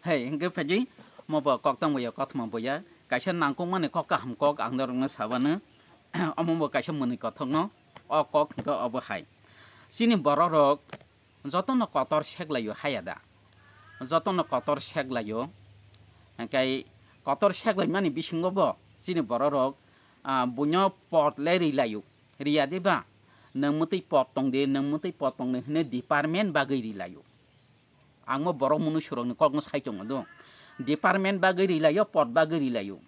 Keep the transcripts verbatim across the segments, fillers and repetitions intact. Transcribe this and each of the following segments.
Hai, hingke phaidi, mo bo kok tang boya, kothoma boya, kaisa nangkukmani kok kaham kok ang norokno sabano, omo bo kaisa mwnwi kothokno, o kok hingke obo hai. Chini borok rok jotono kotor seklaio haya da? Jotono kotor seklaio, hingke kotor seklaimani bisingo bo chini borok rok, ah, buino pot le rilaio, riya de ba? Nwng mwtwi pot tong de, nwng mwtwi pot tong de hwnwi department bagwi rilaio. Ang mo borok mwnwi surokni kokno sai tongo do. Department bagwi rilaio, pot bagwi rilaio.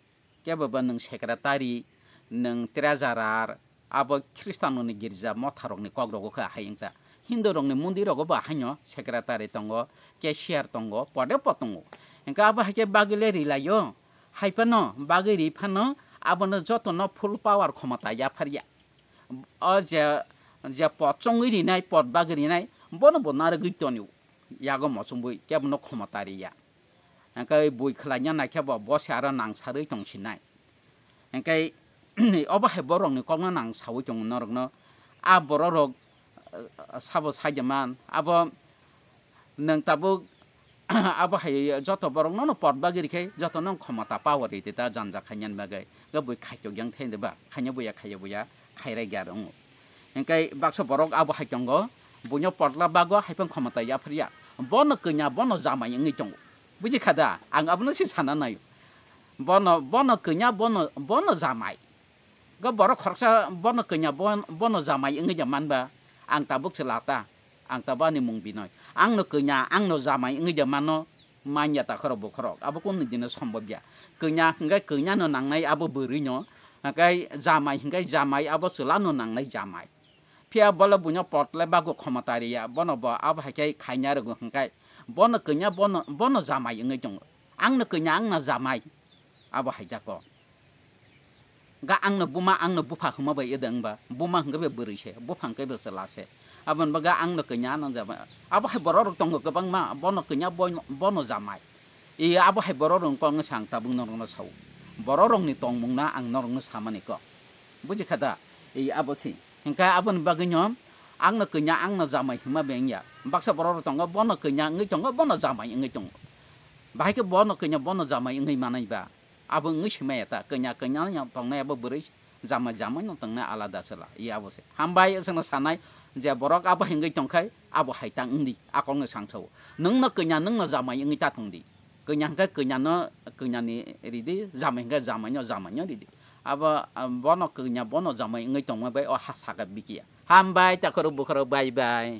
Kebo ba nwng secretary, nwng treasurer, abo Khristanoni girja motharokni kok rogo kha hai wngkha. Hindurokni mondir rogo bo haino secretary tongo, cashier tongo, pode po tongo. Hingkhe abo hai khe bagwi le rilaio. Hai phano bagwi ri phano abono jotono full power khomota yapharya. O je, je pot chongwi rinai, pot bagwi rinai, bono bo narwgwi tonio. Yago mochungwi kebono khomota riya. Hingke bui khlaina naikhe bo, bo se aro nangsarwi tongsinai. Hingke obo hai borokni kokno nang saui tongo norokno. A borok rok, eh, sabo saida man, abo nwng tabuk abo hai joto borokno no pot bagwi rikhe, jotono khomota power rite ta janja khainani bagwi. Ga bui khaichok yang thai ba, khaina buya, khaiya buya, khairai ga rongo. Hingke baksa borok abo hai tongo, buino potla bago hai phang khomota yapharya. Bono kanya, bono jamai wngwi tongo. Buji kha da? Ang abono se sana naio. Bono, bono kanya, bono, bono jamai. Ga borok khoroksa bono kanya, bon-, bono jamai wngwi ja manba, ang tabuk se lata. Ang tabuk ani mung binoi. Angno kanya, angno jamai wngwi ja mano, manya takhorok bukhorok. Abo kunu dino sombobya. Kanya hingke kanya no nangnai abo bwrwi no. Hingke jamai hingke jamai abo chwla no nangnai jamai. Phiya bole buino potle bago khomota riya, bono bo abo hai khe khaina rwgo hwnkhe, bono kanya, bono, bono jamai wngwi tongo. Angno kanya, angno jamai, abo hai jako. Ga angno buma, angno bupha hwnma bai ede wngba, buma hwnkhe be bwrwi se, bupha hwnkhe be chwla se. Aboni bagwi angno kanya, ano jamai. Abo hai borok rok tongo kwbangma, bono kanya, bono, bono jamai. I abo hai borok rok wngkha wngwi sa ang tabuk norokno sao. Borok rokni tongmungno ang norokno samani kok. Buji kha da? I abo se. Hingkhe aboni bagwino angno kanya, angno jamai hwnma bengya. Baksa borok rok tongo, bono kanya wngwi tongo, bono jamai wngwi tongo. Bahai khe bono kanya, bono jamai wngwi manai ba? Abo wngwi se maya ta, kanya, kanya no tongnai abo bwrwi, jamai, jamai no tongnai alada chwla. I abo se. Hambai, chwngno sanai je borok abo hai wngwi tongkhai, abo hai ta wngdi, a kokno sangsao. Nwngno kanya, nwngno jamai wngwi ta tongdi. Kanya hwnkhe kanyano, kanyani ridi, jamai hwnkhe jamaino, jamaino ridi. Abo, ah, bono kanya, bono jamai wngwi tongma bai o ha saka bikiya. Hambai, takhorok bukhorok, bye bye.